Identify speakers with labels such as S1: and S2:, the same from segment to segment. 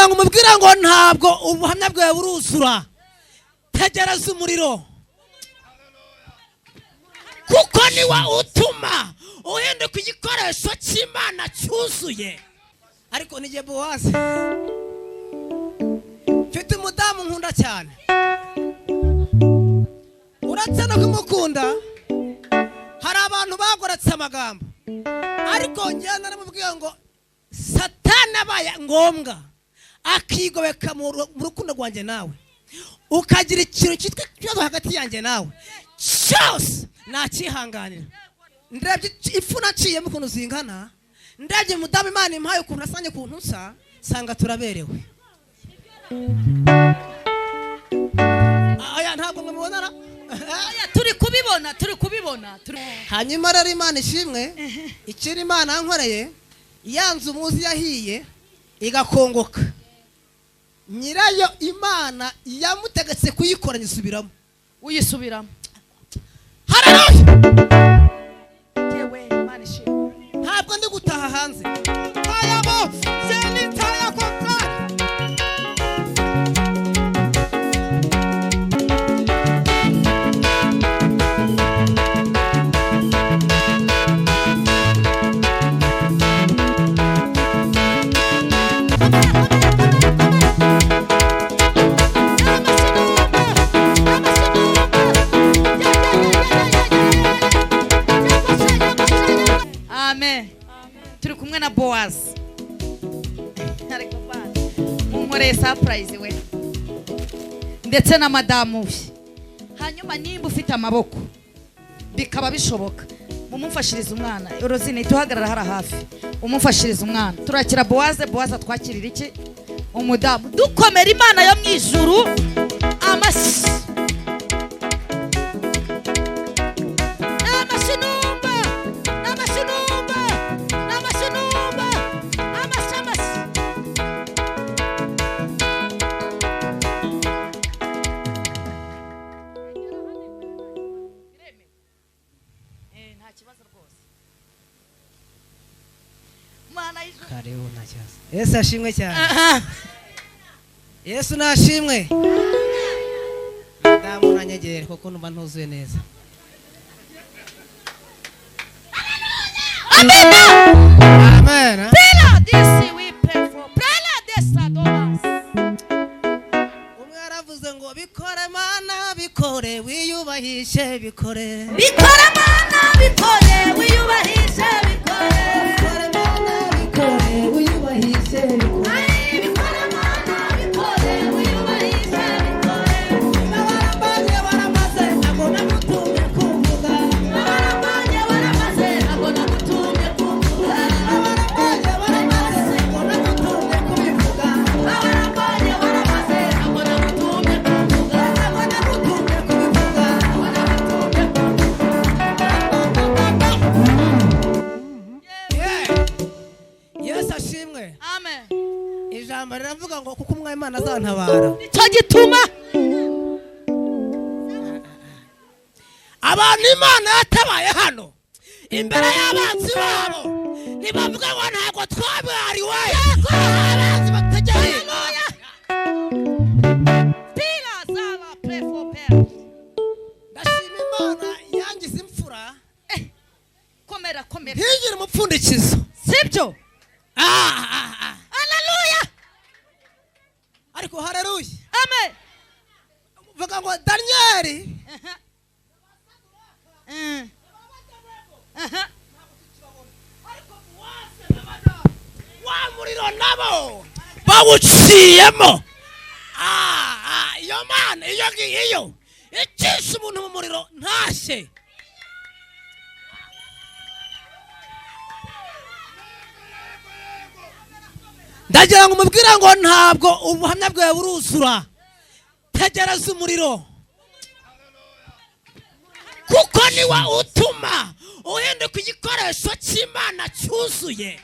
S1: Ndagira ngo umubwire ngo ntabwo ubuhamya bwawe buruzura, tegereza umuriro, kuko niwe utuma uhinduka igikoresho cy'Imana cyuzuye. Ariko nijye Bowazi, mfite umudamu nkunda cyane, uretse no kumukunda hari abantu bagoretse amagambo, ariko njyewe naramubwiye ngo Satani abaye ngombwa akigobeka mu rukundo rwanjye nawe, ukagira ikintu cyitwa ikibazo hagati yanjye nawe cyose nakihanganira. Ndebye ifu naciyemo ukuntu zingana, ndebye umudamu Imana impaye ukuntu asanye ukuntu nsa, nsanga turaberewe. Aya ntabwo mubibonana.
S2: Turi kubibona, turi kubibona.
S1: Hanyuma rero Imana ishimwe, ikiri Imana yankoreye, yanze umuzi yahiye igakongoka, nyirayo Imana yamutegetse kuyikora nyisubiramo.
S2: Uyisubiramo.
S1: Haleluya.
S2: Yewe Imana ishimwe.
S1: Ntabwo ndi gutaha hanze.
S3: Tayabo, zeli taya kontra.
S2: Amen. Turi kumwe na Boaz. Ariko bana, munkoreye surprise we. Ndetse na madamu we. Hanyuma nimba ufite amaboko bikaba bishoboka, mumufashirize umwana. Rosine tuhagarara hara hafi. Umufashirize umwana. Turakira Boaz, Boaz atwakirira iki? Umudamu. Dukomera Imana yo mu ijuru amashyi.
S1: Yesu ashimwe cyane. Yesu nashimwe. Madamu nanyegere kuko numva ntuzuye neza.
S2: Amen.
S1: Amen.
S2: Pela disi we pray for. Pela desa domas.
S1: Umwe aravuze ngo bikore Mana bikore wiyubahishe bikore.
S2: Bikore Mana bikore wiyubahishe bikore.
S1: Bikore Mana bikore wiyubahishe bikore.
S2: Bikore Mana bikore wiyubahishe bikore.
S1: Abarambanye baramaze ntabwo nagutumye kuvuga.
S2: Abarambanye baramaze ntabwo nagutumye kuvuga.
S1: Abarambanye baramaze ntabwo nagutumye kubivuga.
S2: Abarambanye baramaze ntabwo nagutumye kuvuga.
S1: Ntabwo nagutumye kubivuga.
S2: Ntabwo nagutumye kuvuga.
S1: Yesu ashimwe.
S2: Amen.
S1: Ijambo riravuga ngo kuko umwami Imana azantabara.
S2: Nicyo gituma
S1: abantu Imana yatabaye hano imbere y'abanzi babo ntibavuga ngo ntabwo twabariwe. Abanzi bategereye.
S2: Pila zala pray for parents.
S1: Ndashima Imana yangize imfura.
S2: Komera komera.
S1: Ntigire umupfundikizo.
S2: Sibyo?
S1: Haleluya. Ariko haleluya.
S2: Amen.
S1: Vuga ngo Daniel. Wa muriro nabo bawuciyemo. Iyo Mana iyo ngiyo icisha umuntu mu muriro ntashye. Ndagira ngo umubwire ngo ntabwo ubuhamya bwawe buruzura, tegereza umuriro, kuko niwe utuma uhinduka igikoresho cy'Imana cyuzuye.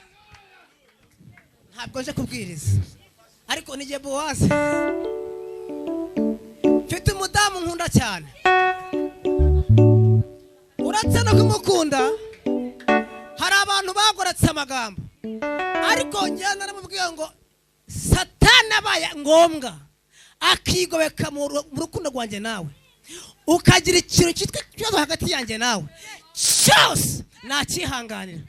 S1: Ntabwo nje kubwiriza, ariko nijye Bowazi, mfite umudamu nkunda cyane, uretse no kumukunda hari abantu bagoretse amagambo, ariko njyewe naramubwiye ngo Satani abaye ngombwa akigobeka mu rukundo rwanjye nawe, ukagira ikintu cyitwa ikibazo hagati yanjye nawe cyose nakihanganira,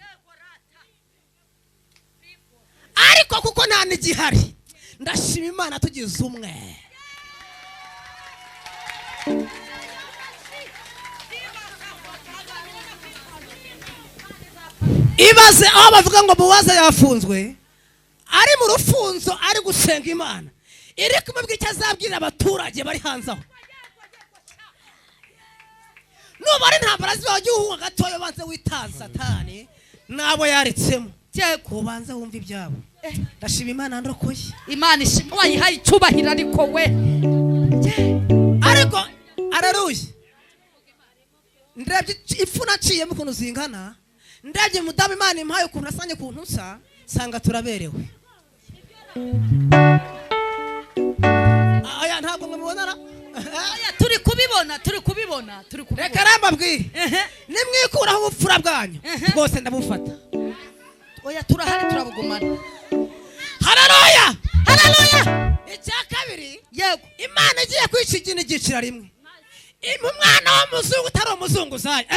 S1: ariko kuko nta n'igihari ndashima Imana tugize umwe. Ibaze aho bavuga ngo Bowazi yafunzwe, ari mu rufunzo ari gusenga Imana, iri kumubwira icyo azabwira abaturage bari hanze aho. Nuba ari intambara ziba wajya uhuha gatoya, ubanze witaza Satani n'abo yaretsemo, ubanze wumve ibyabo. Ndashima Imana ndokoye.
S2: Imana ishimwe wayihaye icyubahiro ariko we.
S1: Ariko araruye. Ndebye ifu naciyemo ukuntu zingana, ndebye mudamu Imana impaye ukuntu asanye ukuntu nsa, nsanga turaberewe. Aya ntabwo mubibonana.
S2: Aya turi kubibona, turi kubibona, turi kubibona.
S1: Reka rambabwire. Nimwikuraho ubupfura bwanyu bwose ndabufata.
S2: Oya turahari turabugumana.
S1: Haleluya!
S2: Haleluya!
S1: Icya kabiri,
S2: yego,
S1: Imana igiye kwica igini igicira rimwe. Umwana w'umuzungu utari umuzungu uzaye.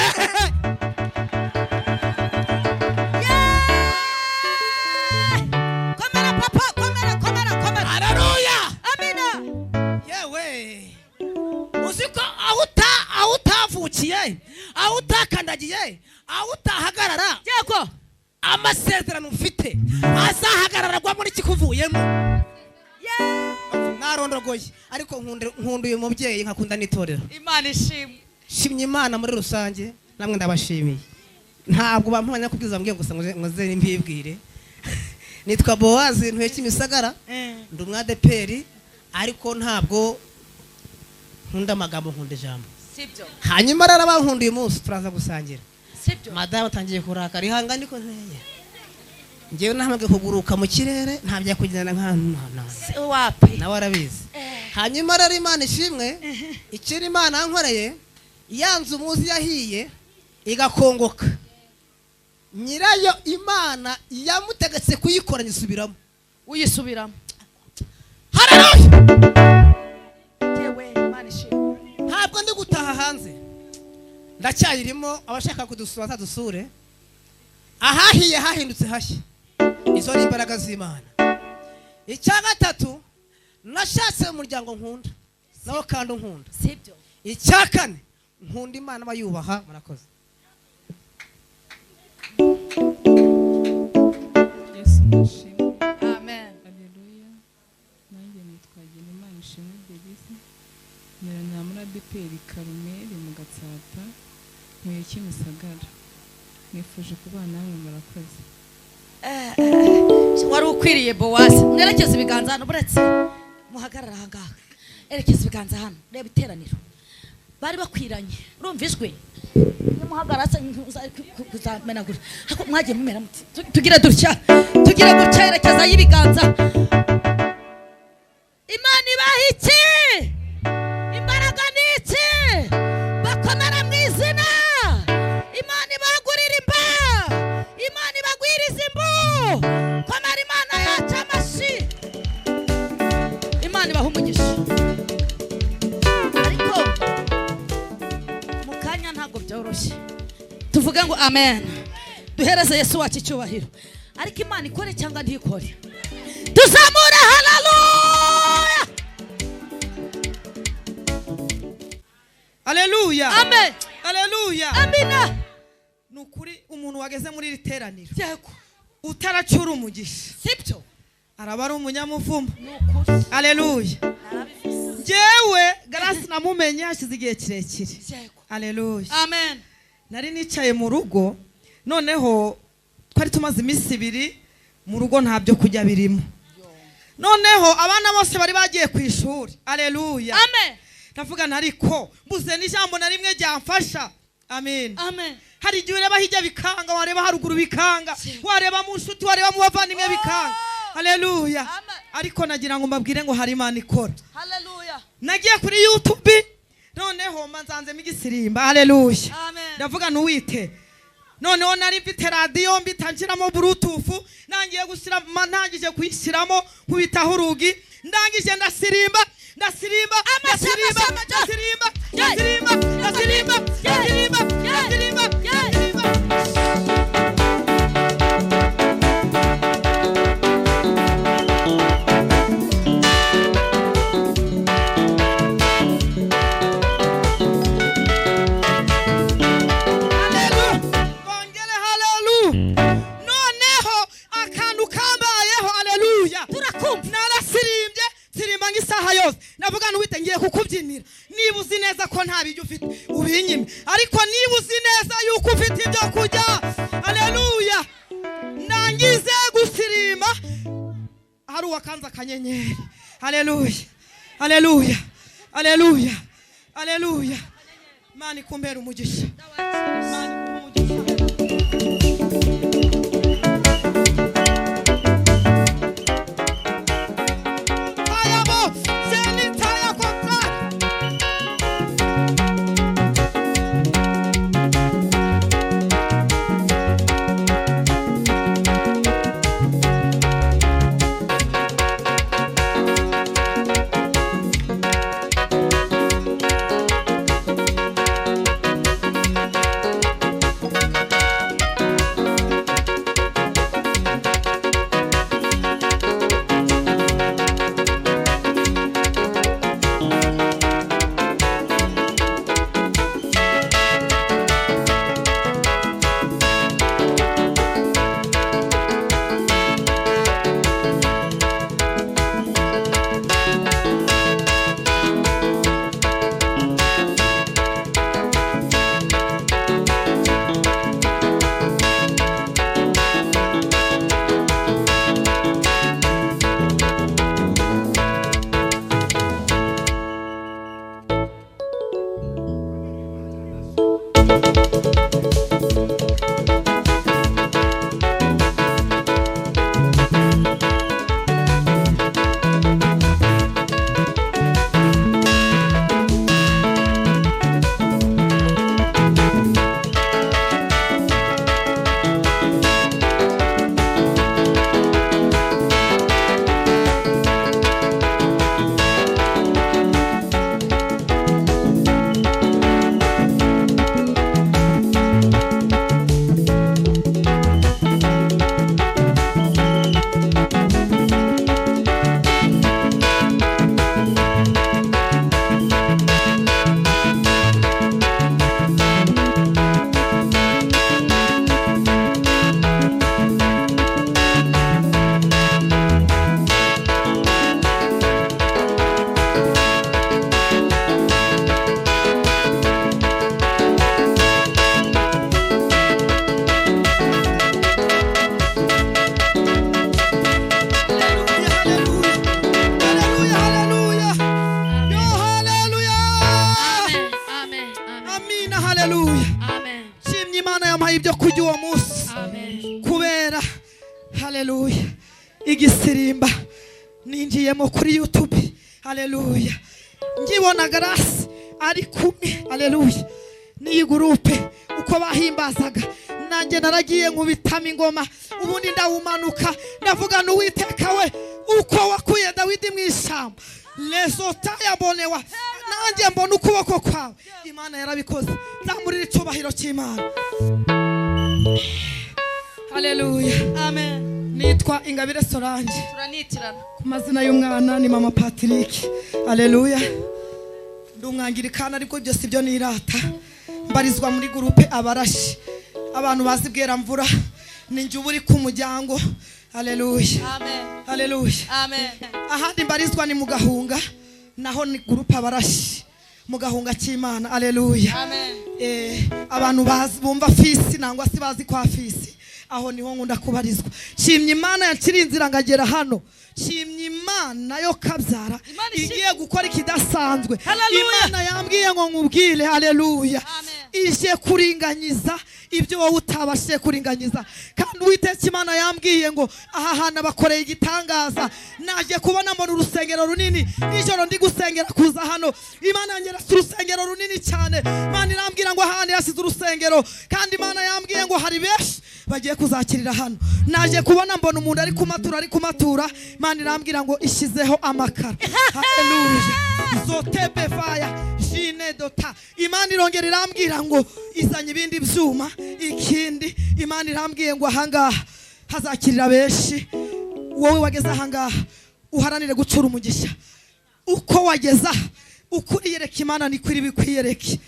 S2: Komera papa, komera, komera, komera.
S1: Haleluya!
S2: Amina.
S1: Yewe. Uzi ko aho utavukiye, aho utakandagiye, aho utahagarara,
S2: yego,
S1: amasezerano ufite azahagararwa muri kikuvuyemo. Narondogoye ariko nkunda uyu mubyeyi, nkakunda n'itorero.
S2: Imana ishimwe.
S1: Shimye Imana muri rusange, namwe ndabashimiye. Ntabwo bampamanya kubwiza mbwiye gusa ngo ze mbibwire. Nitwa Bowazi ntuye Kimisagara, ndi umwadeperi, ariko ntabwo nkunda amagambo, nkunda ijambo.
S2: Sibyo.
S1: Hanyuma rero abankundiye umunsi turaza gusangira.
S2: Sibyo.
S1: Madamu atangiye kurakara, ihangane niko nteye. Ngewe nahamagaye kuguruka mu kirere ntabya kugenda nka
S2: wapi.
S1: Nawe arabizi. Hanyuma rero Imana ishimwe, ikiri Imana yankoreye, yanze umuzi yahiye igakongoka. Nyirayo Imana yamutegetse kuyikora nyisubiramo.
S2: Uyisubiramo.
S1: Haleluya!
S2: Yewe Imana ishimwe.
S1: Ntabwo ndi gutaha hanze. Ndacyayirimo, abashaka kudusura zadusure. Ahahiye hahindutse hashya. Izo ni imbaraga z'Imana. Icya gatatu, nashatse umuryango nkunda, nawo kandi unkunda.
S2: Sibyo.
S1: Icya kane, nkunda Imana bayubaha. Murakoze.
S4: Yesu nashimwe.
S2: Amen.
S4: Haleluya. Nanjye nitwa Imana ishimwe Belise. Nera muri ADEPR Karumeli mu Gatsata, ntuye Kimisagara. Nifuje kubana namwe, murakoze.
S2: Wari ukwiriye Bowazi. Mwerekeze ibiganza hano, buretse muhagarara aha ngaha. Erekeza ibiganza hano, reba iteraniro. Bari bakwiranye. Urumva ijwi? Nimuhagarara se kuzamenagura. Hako mwagiye mumera muti. Tugire dutya. Tugire gutya, erekeza y'ibiganza. Imana ibaha iki? Imbaraga ni iki? Bakomera mu izina. Imana ibagurira imba. Imana ibagwiriza imbu. Komera Imana yacu amashyi. Imana ibaha umugisha. Ariko mu kanya ntabwo byoroshye. Tuvuge ngo amen. Duhereze Yesu wacu icyubahiro. Ariko Imana ikore cyangwa ntikore. Tuzamure haleluya.
S3: Haleluya.
S2: Amen.
S3: Haleluya.
S2: Amina.
S3: Nukuri umuntu wageze muri iri teraniro
S2: Yego.
S3: utaracyura umugisha,
S2: Sibyo.
S3: araba ari umunyamuvumo.
S2: Nukuri.
S3: Haleluya. Njyewe Grace namumenye hashize igihe kirekire.
S2: Yego.
S3: Haleluya.
S2: Amen.
S3: Nari nicaye mu rugo, noneho twari tumaze iminsi ibiri mu rugo nta byo kujya birimo. Noneho abana bose bari bagiye ku ishuri. Haleluya.
S2: Amen.
S3: Ndavuga ariko mbuze n'ijambo na rimwe ryamfasha. Amen.
S2: Amen.
S3: Hari igihe ureba hirya bikanga, wareba haruguru bikanga, wareba mu nshuti, wareba mu bavandimwe bikanga. Haleluya. Ariko nagira ngo mbabwire ngo hari Imana ikora.
S2: Haleluya.
S3: Nagiye kuri YouTube, noneho mbanzanzemo igisirimba. Haleluya.
S2: Amen.
S3: Ndavuga nuwite Noneho nari mfite radiyo mbitanshiramo bluetooth, nangiye gushyira ntangije kuyishyiramo nkubitaho urugi, ndangije ndasirimba ndasirimba ndasirimba ndasirimba ndasirimba ndasirimba ndasirimba ndasirimba ndasirimba. Noneho akantu kambayeho, haleluya, narasirimbye nsirimba nk'isaha yose, navuga n'uwite ngiye kukubyinira, niba uzi neza ko nta bijya ufite ubinyime, ariko niba uzi neza yuko ufite ibyo kurya, haleluya. Nangize gusirimba hari uwakanze akanyenyeri, haleluya, haleluya, haleluya, haleluya. Imana ikumbere umugisha, Imana ikuhe umugisha. Haleluya, igisirimba ninjiyemo kuri YouTube, haleluya, ngibona Grace ari kumwe, haleluya, n'iyi gurupe uko bahimbazaga, nanjye naragiye nkubitama ingoma, ubundi ndawumanuka ndavuga n'Uwiteka we uko wakuye Dawidi mu ishyamba lesota yabonewa, nanjye mbona ukuboko kwawe. Imana yarabikoze, zamurira icyubahiro cy'Imana. Haleluya, amen. Nitwa Ingabire Solange,
S2: turanitirana
S3: ku mazina y'umwana ni Mama Patrick. Haleluya, ndi umwangirikana ariko byose ibyo nirata, mbarizwa muri gurupe Abarashi, abantu bazi Bweramvura, ni njye uba uri ku muryango. Haleluya,
S2: amen,
S3: haleluya,
S2: amen.
S3: Ahandi mbarizwa ni mu Gahunga, naho ni gurupe Abarashi mu Gahunga cy'Imana. Haleluya,
S2: amen.
S3: Abantu bazi bumva fisi nangwa se bazi kwa fisi, aho niho nkunda kubarizwa. Nshimye Imana yanciriye inzira ngagera hano, nshimye Imana yo kabyara igiye gukora ikidasanzwe. Imana yambwiye ngo nkubwire, haleluya, ije kuringanyiza ibyo wowe utabashije kuringanyiza, kandi Kandi Uwiteka Imana yambwiye ngo aha hantu abakoreye igitangaza. Naje kubona mbona urusengero runini nijoro ndi gusengera kuza hano. Imana yanjye irasize urusengero runini cyane. Imana irambwira ngo ahantu yasize urusengero, kandi Imana yambwiye ngo hari benshi bagiye kuzakirira hano. Naje kubona mbona umuntu ari kumatura, ari kumatura. Imana irambwira ngo ishyizeho amakara. Haleluya. Zotebe faya jine dota. Imana irongera irambwira ngo izanye ibindi byuma. Ikindi Imana irambwiye ngo ahangaha hazakirira benshi. Wowe wageze ahangaha uharanire gucura umugisha. Uko wageza uko uriyereka Imana niko iri bikwiyereke.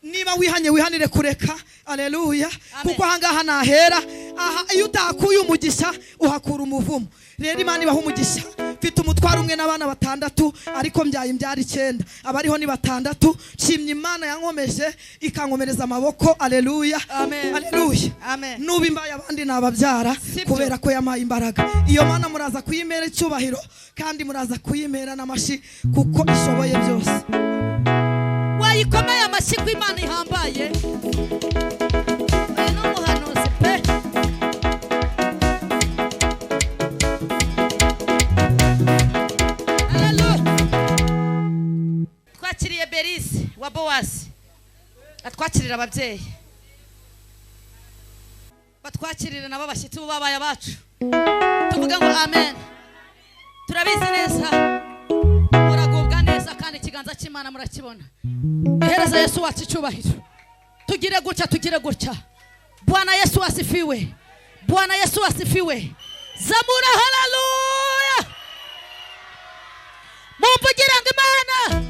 S3: Niba wihanye wihanire kureka. Aleluya. Kuko ahangaha nahera. Aha iyo utahakuye umugisha uhakura umuvumo. Rero Imana ibaha umugisha. Mfite umutwaro umwe n'abana 6, ariko mbyaye imbyaro 9, abariho ni 6. Nshimye Imana yankomeje ikankomereza amaboko. Aleluya. Aleluya. Nuba imbaye abandi nababyara kubera ko yamaye imbaraga. Iyo Mana muraza kuyimera icyubahiro, kandi muraza kuyimera n'amashi kuko ishoboye byose.
S2: Wayikomeye amashyi ko Imana ihambaye. Uyu ni umuhanuzi pe. Twakiriye Berisi wa Bowazi atwakirira ababyeyi, batwakirire nabo abashyitsi babaye abacu. Tuvuge ngo amen. Turabizi neza muragubwa neza, kandi ikiganza cy'Imana murakibona. Ihereza Yesu wacu icyubahiro. Tugire gutya, tugire gutya. Bwana Yesu asifiwe. Bwana Yesu asifiwe. Zamura haleluya. Mumvugire ngo Imana,